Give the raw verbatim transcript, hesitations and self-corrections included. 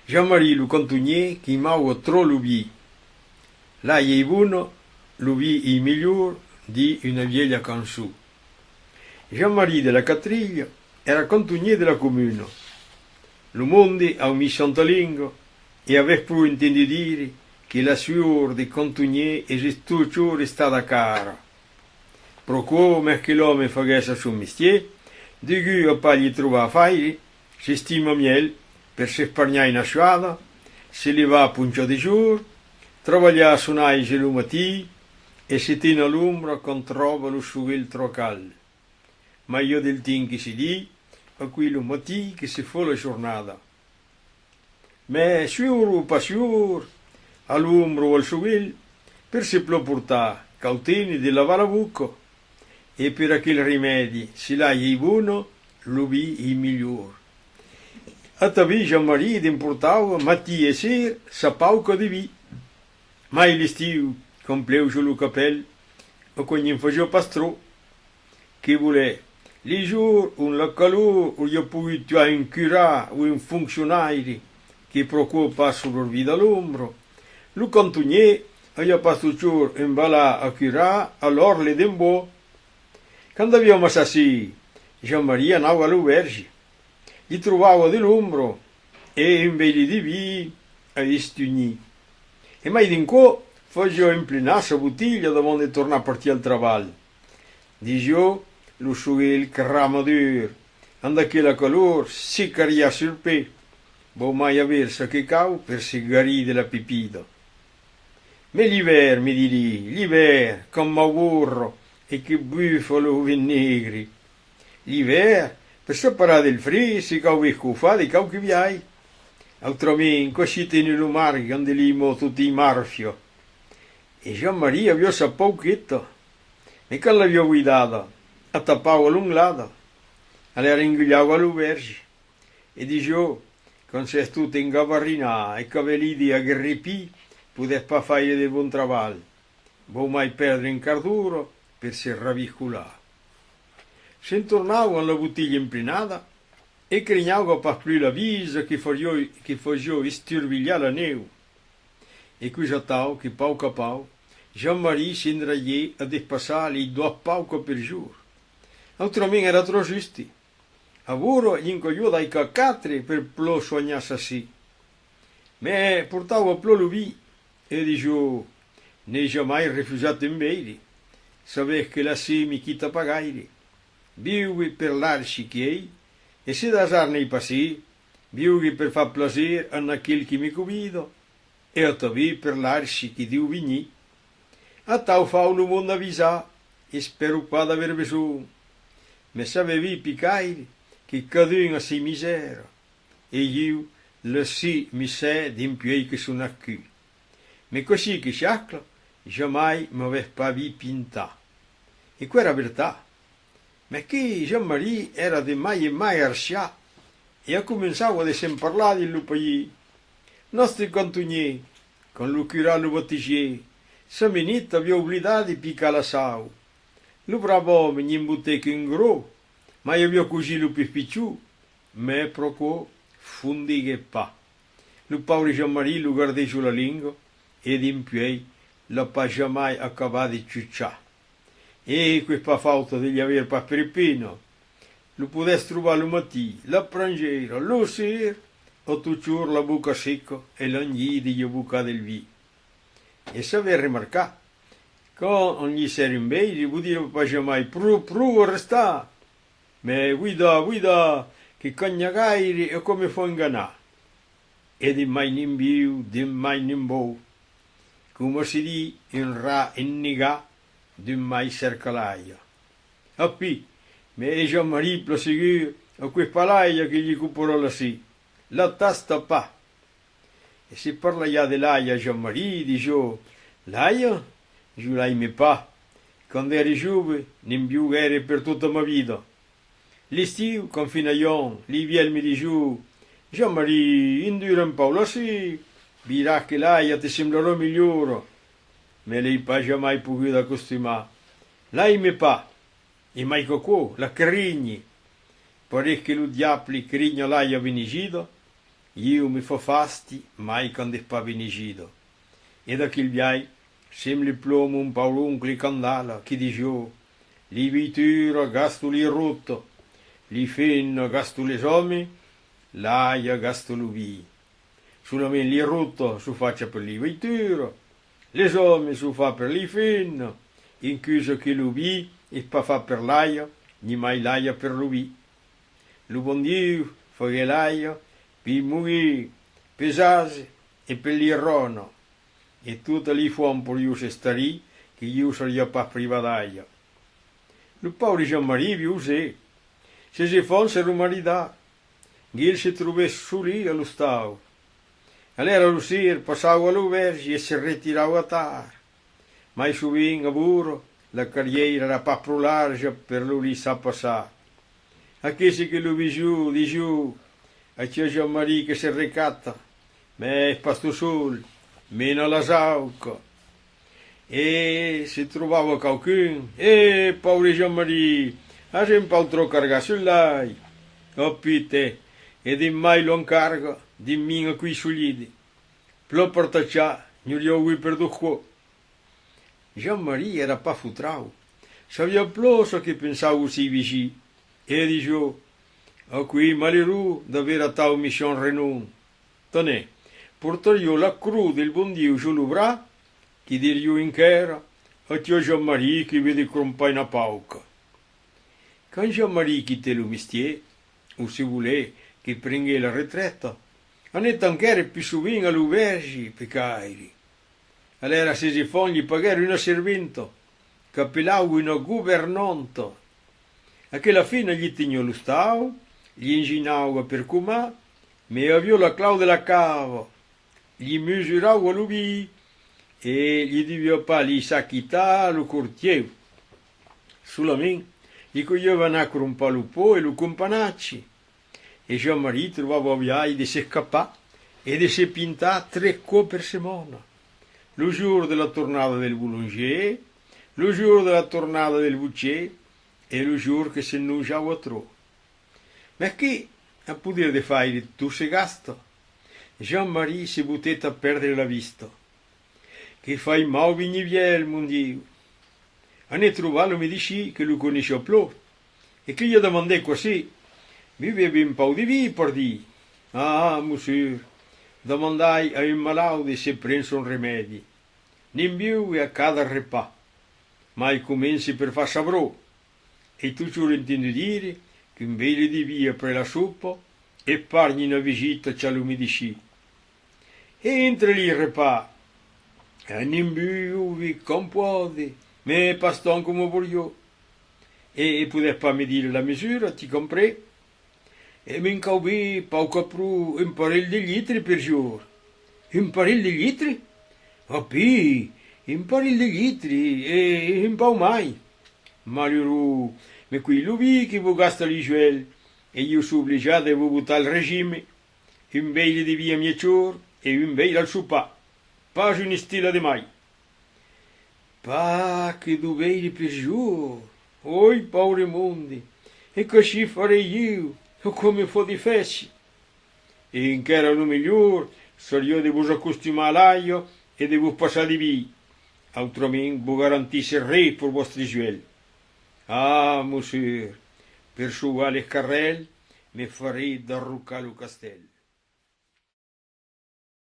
Jean-Marie lo cantonièr qu'aimava tròp lo vin. L'aiga es bona, lo vin es melhor, ditz una vièlha cançon. Jean-Marie de la Catrilha èra cantonièr de la comuna. Lo monde au mei santa lenga e avètz pro entendut dire que la suor de cantonièr es totjorn estada cara. Pr'aquò, mès que l'òme faguèsse son mestièr, degun a pas li trobar a faire, s'estima mièlh, per s'esparnhar una suada, se levar a poncha de jorn, trabalhar a son aise lo matin e se téner a l'ombra quand tròba lo soguelh tròp cald. Mai i a del temps que se ditz, aquò's lo matin que se fa la jornada. Mès suor o pas suor, a l'ombra o al soguelh, per se plan portar, cau téner de lavar la boca. E per aquel remèdi, se l'aiga es bona, lo vin es melhor. Atanben Jean-Marie d'emportava, matin e ser, sa pauca de vin. Mai l'estiu, quand pleuja lo capèl, aquò ne'n fasiá pas tròp. Que volètz? Li jorns ont la calor auriá pogut tuar un curat o un foncionaire que procura pas son vida a l'ombra, lo cantonièr aviá pas totjorn un valat a curar a l'òrle d'en bòsc. Quand aviá massa ser, Jean-Marie anava a l'aubèrja. Li trobava de l'ombra e un veire de vin a estunhir. E mai d'un còp fasiá emplenar sa botelha davant de tornar partir al trabalh. Disiá: lo soguelh crama dur, amb aquela calor secariá sul pè, vau mai aver çò que cau per se garir de la pepida. Mès l'ivèrn, me dirí, l'ivèrn, quand m'aborra e que bufa lo vent negre. L'ivèrn, per se parar del freg, se cau escofar de quauque biais. Autrament, cossí téner lo margue amb de limon tot en marfia? E Jean-Marie aviá sa pauqueta, mès quand l'aviá voidada, atapava l'onglada, alèra engulhava a l'aubèrja. E disiá: quand sètz tot engabarrinat e qu'avètz l'idèa agrepir, podètz pas faire de bon trabalh. Vau mai pèrdre un quart d'ora per se raviscolar. Se'n tornava amb la botelha emplenada e crenhava pas plus la visa que fasiá, que fasiá esturvilhar la nèu. E quò's atau que, pauc a pauc, Jean-Marie s'endraguèt a despassar li doas paucas per jorn. Autrament èra tròp juste. Avora, li'n caliá daiscar quatre per plan soanhar sa set. Mès portava plan lo vin e disiá: n'ai jamai refusat un veire. Sabètz que la set me quita pas gaire. Biugue per l'archi qui ei, e se d'asard n'ei pas ser, biugue per far plaser a aquel qui me convida. E atanben per l'archi qui deu venir. Atau fau lo monde avisat, espèro pas d'aver besonh. Mès sabètz ben, picaire, que cadun a sei misèras, e ieu, la set me sè dempuèi que soi nascut. Mès cossí que siasca, jamai m'avètz pas vist pintar. E quò èra vertat. Mès que Jean-Marie èra de mai en mai archiat e acomençava de se'n parlar dins lo país. Nòstre cantonièr, quand lo curat lo batejèt, sa menita aviá oblidat de picar la sau. Lo brave òme ne'n botèt un gròs, mai aviá cosit lo pus pichon, mès pr'aquò fondiguèt pas. Lo paure Jean-Marie lo gardèt sus la lenga e dempuèi l'a pas jamai acabat de chuchar. E quò es pas fauta de li aver pas pres pena. Lo podètz trobar lo matin, la prangièira, lo ser, a totjorn la boca seca e languit de li abocar del vin. E s'avètz remarcat, quand en li sèrvi un veire, vos dirà pas jamai: pro, pro, arrestatz! Mès voidatz, voidatz, que canha gaire e aquò me fa enganar. E d'un mai ne'n biu, d'un mai ne'n bòu. Coma se ditz, un rat ennegat d'un mai cèrca l'aiga. Api, mès Jean-Marie, plan segur, aquò es pas l'aiga que li coparà la set. La tasta pas. E se parlava de l'aiga a Jean-Marie, disiá: l'aiga? Jo l'aime pas. Quand èri jove, ne'n biuguère per tota ma vida. L'estiu, quand finaiam, li vièlhs me disián: Jean-Marie, endura un pauc la set, veiràs que l'aiga te semblarà melhora. Mès l'ei pas jamai poguda acostumar. L'aime pas. E mai qu'aquò, la crenhe. Pareis que lo diable crenha l'aiga benesida, Ieu me fa fasti mai quand es pas benegida. E d'aquel biais, semble plan mon paure oncle Candala que disiá: li veitura gasta li rota, li femna gasta les òmes, l'aiga gasta lo vin. Solament li rota son facha per li veitura, les òmes son fa per li femna, encusa que lo vin es pas fa per l'aiga, ni mai l'aiga per lo vin. Lo bon Dieu faguèt l'aiga pels moguers, pels ases e per li rònas, e tota li font poriá s'estarir que ieu seriá pas privat d'aiga. Lo paure Jean-Marie viusèt, ses efants s'èran maridats, Guil se trobèt solet a l'ostau. Alèra lo ser passava a l'aubèrja e se retirava tard. Mai sovent, a bora, la carrièira èra pas pro larja per lo laissar passar. Aqueste que lo vesiá disiá: aquò es Jean-Marie que se recapta, mès es pas tot sol, mena las aucas. E se trobava quauqu'un: E, paure Jean-Marie, as un pauc tròp cargat sul lai. Ò pite, e dins mai l'òm carga, dins mina qu'i solide. Plan partatjat, n'i auriá agut per dos còps. Jean-Marie èra pas fotrau, sabiá plan çò que pensavan sos vesins, e disiá: Aquò's malurós d'aver atau michant renom. Tenètz, portariá la crotz del bon Dieu jos lo braç, que diriá enquèra: Aquò es Jean-Marie que ven de crompar una pauca. Quand Jean-Marie quitèt lo mestièr, o se volètz, que prenguèt la retreta, anèt enquèra pus sovent a l'aubèrja, pecaire. Alèra ses efants li paguèron una serventa, qu'apelavan una governanta. Aquela femna li teniá l'ostau, li enginava per comar, mès aviá la clau de la cava, li mesurava lo vin e li deviá pas laissar quitar lo cortièr. Solament, li caliá anar crompar lo pan e lo companatge. E Jean-Marie trobava biais de s'escapar e de se pintar tres còps per setmana: lo jorn de la tornada del bolangièr, lo jorn de la tornada del bochièr e lo jorn que se nojava tròp. Mès que, a poder de faire tot se gasta, Jean-Marie se botèt a pèrdre la vista. Que fai mau venir vièlh, mon Dieu! Anèt trobar lo medecin que lo coneissiá plan e que li demandèt: Cossí, bevètz un pauc de vin, pardí? Ah, mossur, demandai a un malaude se pren son remèdi. Ne'n beu a cada repàs. Mai comence per far sabròt. Ai totjorn entendut dire qu'un veire de vin après la sopa esparnha una visita chas lo medecin. E entre li repàs, e ne'n buvi quand pòde, mès pas tant coma voldriá. E, e podètz pas me dire la mesura, ti compré? E me'n cau ben pauc a pro un parelh de litres per jorn. Un parelh de litres? Apí, un parelh de litres, e, e un pauc mai. Malurós, mès quò's lo vin que vos gasta li uèlhs, e ieu soi oblijat de vos botar al regime. Un veire de vin a miègjorn e un veire al sopar. Pas una estela de mai. Pas que dos veires per jorn! Oi, paure monde! E cossí farèi ieu? Aquò me fa de fèci! E enquèra lo melhor seriá de vos acostumar a l'aiga e de vos passar de vin. Autrament, vos garantisse res per vòstres uèlhs. Ah, mossur, per sauvar l'escarrèl, me farèi darrocar lo castèl.